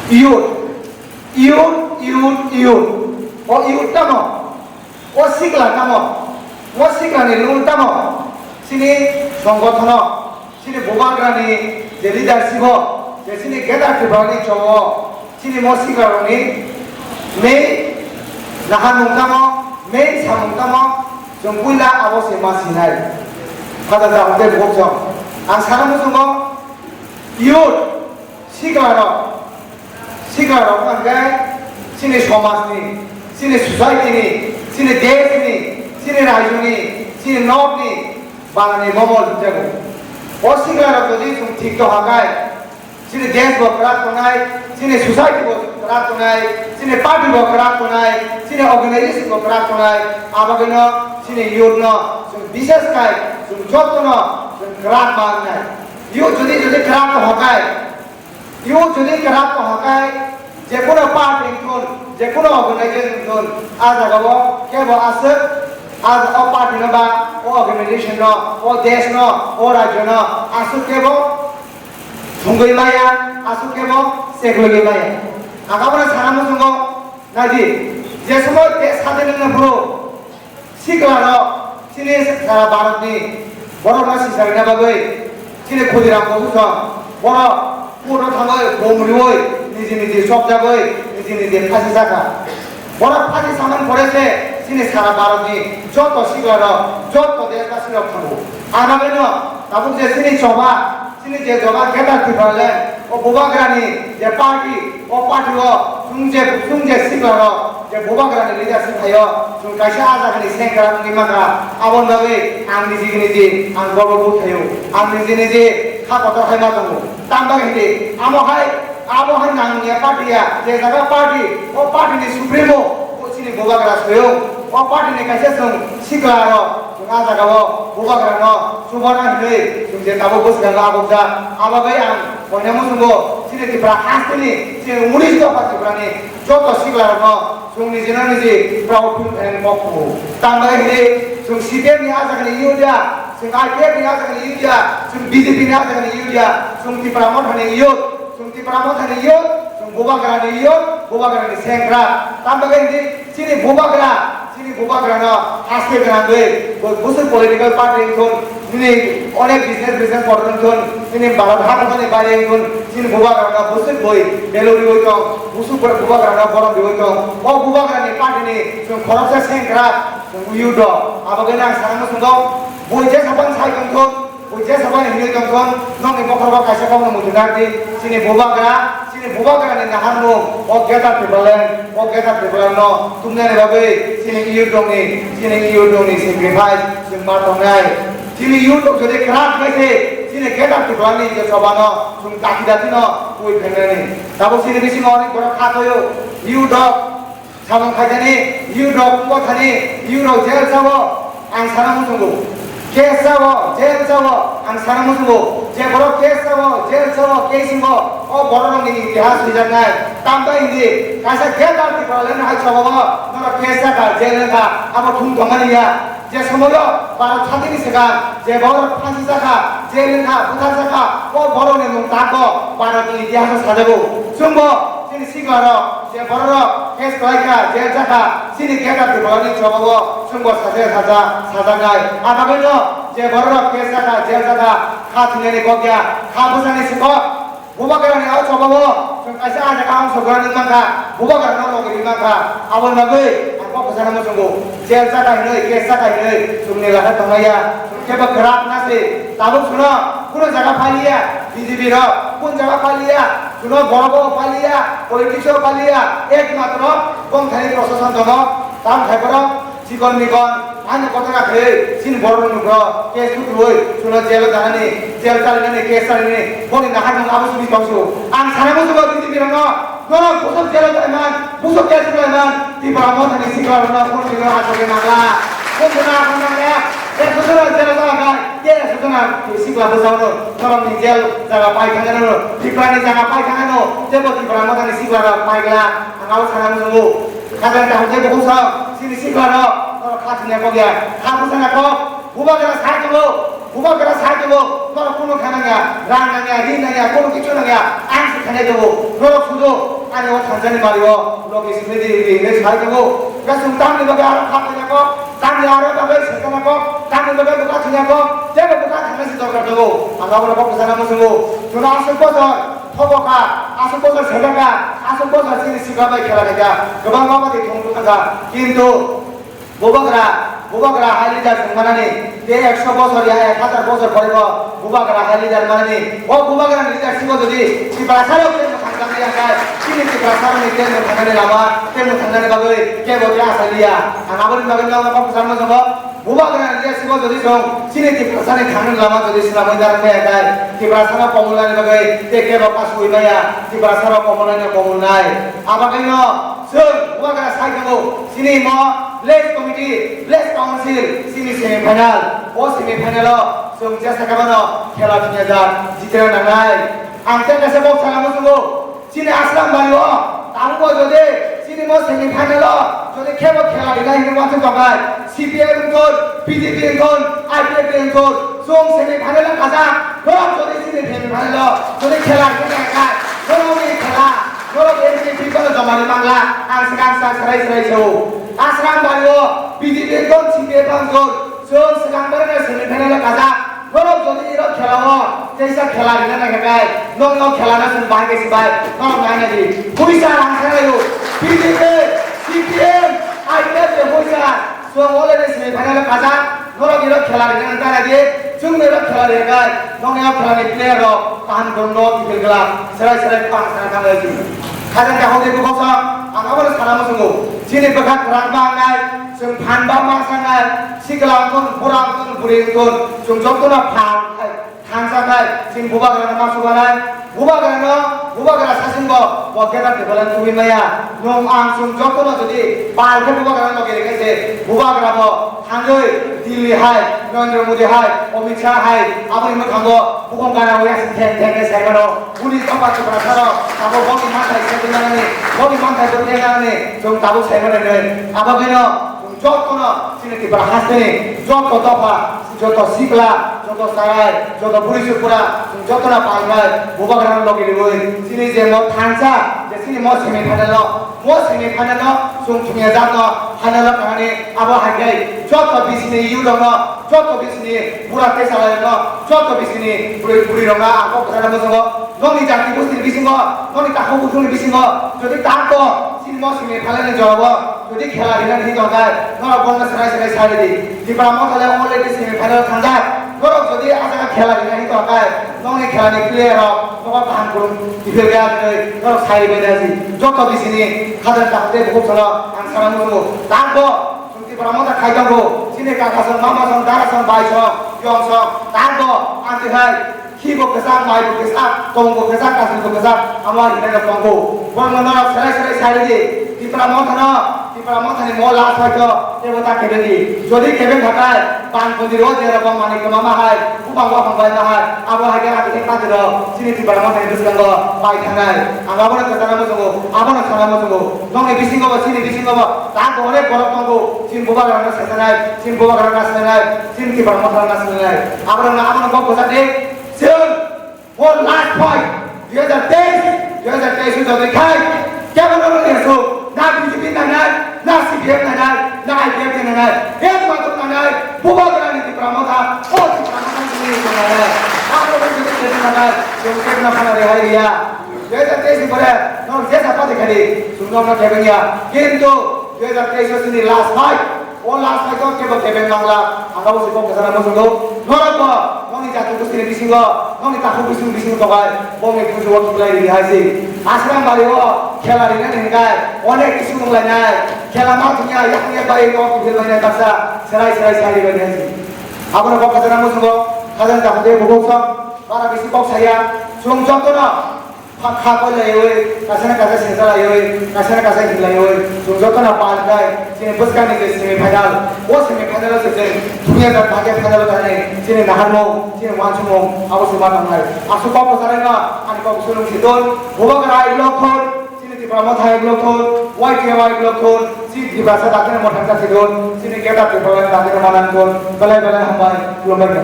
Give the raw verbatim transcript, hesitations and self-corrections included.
Youth, youth, youth, youth. O youth tamo, o sikla tamo, o siklani lul tamo, chini songgothano, chini bubagrani je leadership o, je chini Greater Tripura ni chobo, chini mo sikrarokni main naharmung tamo, main samung tamo, chwng puila abo se ma sinai. Father da hwnkhe bukhuk chwng. Ang sana muchungo youth, siklarok, siklarok hwnkhe chini somajni, chini society ni, chini desh ni, chini rajyo ni, chini nok ni, barani bomo jotego. O siklarok jodi chwng thik tongkha khe, chini desh bo kwrak tongnai, chini society bo kwrak tongnai, chini party bo kwrak tongnai, chini organization bo kwrak tongnai, abagwino chini youth no chwng bishes khai chwng jotono chwng kwrak ma wngnai. Youth jodi jodi kwrak tongkha khe, youth jodi kwrak tongkha khe, jekunu party wngthun, jekunu organization wngthun, a jagao kebo aswk, a, o party no ba, o organization no, o desh no, o rajyo no aswk kebo thwngwi maya, aswk kebo seklogwi maya. Ang abono sana muchungo, naidi, je somoy desh sadin wngna phuru, siklarok, chini sara Bharatni borokno sicharina bagwi, chini Khudiram Bhushan, borok courto thangwi bom riwi niji niji chopjagwi niji niji phasi jakha. Borok phasi samani pore se chini sara Bharatni joto siklarok, joto deshbasirok thango. Ang bagwino tabuk je chini choba, chini je choba Greater Tipraland, o bubagrani je party, o party o chwng je, chwng je siklarok, je bubagrani leadership hai o, chwng kaisa a jagani sengkrak wngwi mankha, aboni bagwi ang niji niji ang gorbo bo khaio, ang niji niji kha kotor hai ma tongo. Tamo bagwi hindi, amo hai, amo hai nangya party ya, je jaga party, o party ni supremo, o chini bubagra soyung, o party ni kaisa chwng siklarok, chwng a jagao bubagrano chubana hinwi chwng je tabuk bwskango abukjak. Abo bai ang koinai muchungo chini Tripura hasteni chini unis dopha Tripurani joto siklarokno chwng nijino niji proud feel khainani kok kugo. Tamo hinwi chwng C P M ni a jagani youth ya, chwng I P F ni a jagani youth ya, chwng B J P ni a jagani youth ya, chwng Tipra Mothani youth, chwng Tipra Mothani youth, chwng bubagrani youth, bubagrani sengkrak. Tamo hinwi chini bubagra, chini bubagrano haste gwnangwi, bo-, bwswk political party wngthun, nini onek business, business model wngthun, nini Bharat haphangni baire wngthun, chini bubagrano bwswk boi value riwi tong, bwswk bor-, bubagrano borom riwi tong. O bubagrani party ni chwng khoroksa sengkrak, chwng youth rok. Abo khe ang sana muchungo, boi jesa phano sai tongthun, Bo jesa bai hinwi tongthun, nokni bokhorogo kaisa kokno muchunardi, chini bubagra, chini bubagrani naharmung, o Greater Tipraland, o Greater Tipralandno tumnani bagwi chini youth rokni, chini youth rokni sacrifice chwng ma tongnai. Chini youth rok jodi kwrak khlai se, chini Greater Tipralandni je chobano chwng daki dakino twi phainani. Tabuk chini bisingo onek borok kha toio, youth rok Samung khaijani youth rok wngkha thani, youth rok jail sao, ang sana muchungo. Case sao, jail sao, ang sana muchungo. Je borok case sao, jail sao, case wngkha, o borok rokni itihas swijaknai. Tambai hindi, kaisa Greater Tipraland hai chobago norok case jakha, jail wngkha, abo thum tongmani ya. Je somoio Bharat sadini swkang je borok phasi jakha, jail wngkha, bwthar jakha, o borokni mung tako Bharatni itihaso sajago. Chwngbo chini siklarok je bororok case khlaikha, jail jakha, chini Greater Tipralandni chobao chwngbo sajakya saja-, sajaknai. Abagwino je bororok case jakha, jail jakha, kha thwinani kok ya, kha bwsani se kok. Bubagrani o chobao chwng kaisa a jaga ang sobrani mankha, bubagrano logi ri mankha, aboni bagwi ang kok kwchangma chwngo, jail chaka hinwi, case chaka hinwi chwngni lakha tongmaya, chwng kebo kwrak na se, tabuk chwngno kuno jaga paliya, B J P rok kun jaga paliya, chwngno borok o paliya, politics o paliya, ekmatro bongthani prosason tongo, tam khai borok. Chikon mikon, ano kotha khe, chini borok nukro, case tutuwi, chwngno jail o danani, jail chalinani, case chalinani, boni nahar nung abo simi tongsu. Ang sana musugo B J P rokno, norok busuk jail o taiman, busuk case o taiman, Tipra Mothani sikla rokno, kun sikla asogwi nangla, kun sikla asogwi nangla, ekso jona jail o taiman, ke ekso jona sikla bwsao no, norokni jail jaga pai thangano, Tiprani jaga pai thangano, tebo Tipra Mothani sikla rok pai gla, ang abo sana musugo. Khajang kaham khe bukhuk sa, chini sikla rok, norok kha thwngya kok ya, kha bwsana kok, bubagra sai tongo, bubagra sai tongo, norok kunu kha nangya, rang nangya, ri nangya, kunu kichu nangya, ang se khanai tongo, norok sudu, Ani o thansa ni bari o logi simi di di hinwi sai tongo. Hwnkhe chwng tamni bagwi aro kha paina kok, tamni aro bagwi se kana kok, tamni bagwi bwkha thwina kok, teibo bwkha thangna se dorkar tongo. Ang abono kok kwchana muchungo. Chwngno aswk bosor thobo kha, aswk bosor sejak kha, aswk bosor chini sikla bai khela khaikha, kwbangma badi thong thang kha. Kintu Bubagra, bubagra hai leader chwng manani, tei ekso bosor ya ek hazar bosor poribo bubagra hai leader manani. O bubagra ni leadership o jodi Tiprasa rok tei mwthang tangwi ya khe, chini Tiprasa rok ni tei mwthang nani lama, tei mwthang nani bagwi kebo tei asa liya. Ang aboni bagwi nokno kok kwchangma sabo, bubagra ni leadership o jodi chwng chini Tiprasa ni thangni lama jodi swnamwi narwk maya khe, Tiprasa rok komolnani bagwi tei kebo kasui maya, Tiprasa rok komolnani komolnai. Abagwino chwng bubagra sai tongo, chini mo Village committee, village council, chini semi final. O semi final o chwng jesa kabano khela thwngya jak jitna nangnai. Ang tei kaisa kok sana muchungo, chini Asram bari o tabukbo jodi chini mo semi final o jodi khebo khela rinai hinwi wansuk tongkha, C P M wngthun, B J P wngthun, I P F T wngthun, chwng semi final o kajak, norok jodi chini semi final o jodi khela rinai kha, norokni khela, norok N P P bono joma ri mangla, ang swkang swkang swrai swrai sao. Asram bari o B J P wngthun, C P M wngthun, chwng swkang barana semi final o kajak. Norok jodi iro khela o teisa khela rina naikha khe, nokno khela no chwng bahai khe sibai, norok naina di. Puisa rang sanai o, B J P, C P M, I P F ni puisa, chwng already semi final o kajak. Norok iro khela rina nang tara di, chwng iro khela rina khe, nokni o khela ni player rok kaham gun no kiphil glak, serai serai pang sana thang lai di. Khajang khe hodi bukok sa, ang abono sana muchungo. Chini bwkha kwrak ba wngnai, chwng phan ba ma sanai, sikla wngthun, bura wngthun, buri wngthun, chwng jotono phan khai, thansa khai, chini bubagrano ma subanai, bubagrano, bubagra sasingbo, bo keta tebelani tubui maya. Nwng ang chwng jotono jodi pal khe bubagrano logi rikha se, bubagrabo thangwi Delhi hai, Narendra Modi hai, Amit Shah hai, aboni mwkhango bukhong gana wi aswk thek thek khe sai mano. Police dophar Tiprasa rok tabuk bokni manthai se twi nani, bokni manthai bo twi nani, chwng tabuk sai mano hinwi. Abo bino chwng jotono chini Tripura hasteni joto dopha, joto sikla, joto sarai, joto buri chukura, chwng jotono palnai, bubagrano logi riwi. Chini je mo thansa, je chini mo semi final o, mo semi final o chwng thwngya jakno final o thangani, abo hai khe joto bisini youth rokno, joto bisini bura tei chalairokno, joto bisini bwrwi bwrwirokno ang kok kwchana muchungo, nokni jati gostini bisingo, nokni takhuk bukhukni bisingo jodi tak tong, chini mo simi phalani jorabo jodi khela rinani hinwi tongkha, norok bono serai serai sai ridi. Tipra Motha le already semi final thangjak, norok jodi ah jaga khela rinani hinwi tongkha, nokni khelani player rok nogo kaham kwrwng kiphil kha hinwi norok sai ribai da si. Joto bisini khajak takhuk tei bukhuk salo ang sana muchungo. Tak bo Chwng Tipra Motha khai tongo, chini kaka song, mama song, dara song, bai song, yong song, tak bo, ang twi hai, khi bo kwchak, mai bo kwchak, tong bo kwchak, kasil bo kwchak, amo ang hinai rok tongo. Borok no norok serai serai sai ridi, Tipra Motha no, Tipra Motha ni mo last fight o, tebo ta kebeng di. Jodi kebeng khatai, bang kondi ro je rok mani kwma ma hai, Bupang waphang bai ma hai, abo hai khe ati khe pati rok chini Tipra Motha ni bwskango pai thangnai. Ang abono kwchana muchungo, abono sana muchungo. Nokni bisingo bo, chini bisingo bo, tak bo onek borok tongo, chini bubagrano sesanai, chini bubagrano nasinai, chini Tipra Motha nasinai. Abono abono kok bwsa de, chwng, mo last fight, dui hajar teis, dui hajar teis o jotoi khai, kebono no desu, na B J P nangnai, na C P M nangnai, na I P F T nangnai, bek matung nangnai, bubagrani Tipra Motha, o Tipra Motha ni simi nangnai. Abo ni simi nangnai, chwng kebna phana rehai riya. Dui hajar teis ni pore, no jesa pati khali, chwng no kebengya. Kintu, dui hajar teis o chini last fight, o last fight o kebo kebeng mangla, ang abo se kok kwchana muchungo. Norok bo, nokni jati gostini bisingo, nokni takhuk bising bising tokai, bongni pujo o kiplai ri hai se. Asrang bari o, khela rinani hinkai, onek issue wnglainai. Khela ma thungya, yakungya bai no kiphil bainai baksa, serai serai sai ri bainai se. Abono kok khajana muchungo, khajana jakhade bubuk sok, bara bisi kok saya, chwng jotono, kha kha koi laiwi, kaisa na kaisa sengsa laiwi, kaisa na kaisa hik laiwi, chwng jotono pal khai, chini bwskangni je semi final, o semi final o se chwng thungya jak bhagya final o thani, chini naharmung, chini wansukmung, abo se ma tongnai. Aswk kok kwchanaino, ani kok sulung si don, bubagra I block khon, chini Tipra Motha I block khon, Y T F I block khon, chini Tiprasa dakti ni mothang chasi don, chini keta Tipra dakti ni manang don, belai belai hambai, khulumbai kha.